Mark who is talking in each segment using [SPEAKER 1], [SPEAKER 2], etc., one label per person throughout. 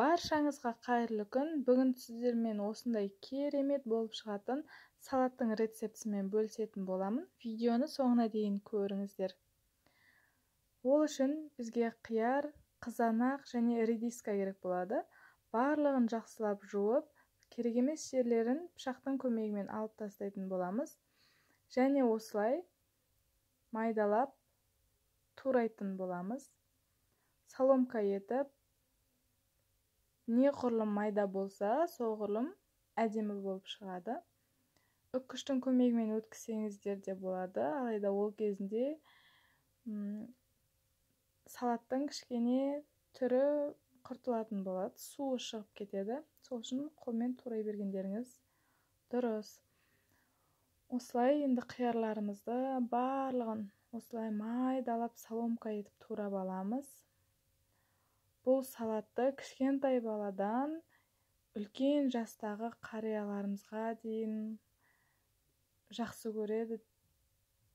[SPEAKER 1] Баршаңызға қайырлы күн. Бүгін сіздермен осындай керемет болып шығатын салаттың рецептісімен бөлісетін боламын. Видеоны соңына дейін көріңіздер. Ол үшін бізге қияр, қызанақ және редиска керек болады. Барлығын жақсылап жуып, керек емес жерлерін пышақтың көмегімен алып тастайтын боламыз. Және осылай майдалап турайтын боламыз. Соломка етіп, неғұрлым майда болса, соғұрлым әдемі болып шығады. Үккіштің көмегімен өткізсеңіздер де болады, алайда ол кезінде салаттың кішкене түрі құртылатын болады, суы шығып кетеді. Сол үшін қолмен турай бергендеріңіз дұрыс. Осылай енді қиярларымызды барлығын осылай майдалап соломка етіп турап аламыз. Бұл салатты кішкентай баладан үлкен жастағы қарияларымызға дейін жақсы көреді.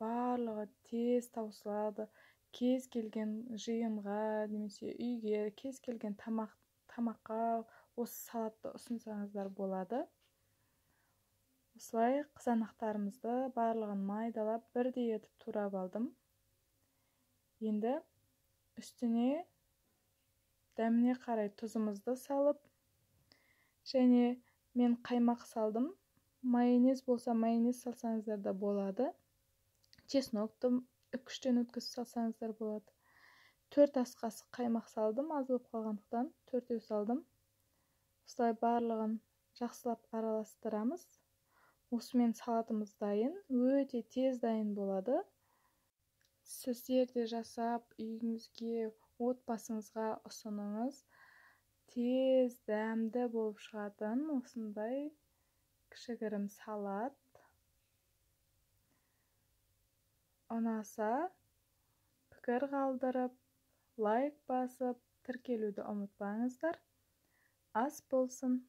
[SPEAKER 1] Барлығы тез таусылады. Кез келген жиынға немесе үйге, кез келген тамаққа осы салатты ұсынсаңыздар болады. Осылай қызанақтарымызды барлығын майдалап бірдей етіп турап алдым. Енді үстіне дәміне қарай тұзымызды салып, және мен қаймақ салдым. Майонез болса майонез салсаңыздар да болады. Чеснокты үккіштен өткізіп салсаңыздар болады. 4 ас қасық қаймақ салдым, аз болып қалғандықтан 4 салдым. Осылай барлығын жақсылап араластырамыз. Осымен салатымыз дайын, өте тез дайын болады. Сіздер де жасап, үйіңізге, отбасыңызға ұсыныңыз. Тез дәмді болып шығатын осындай кішігірім салат. Ұнаса, пікір қалдырып, лайк басып, тіркелуді ұмытпаңыздар. Ас болсын!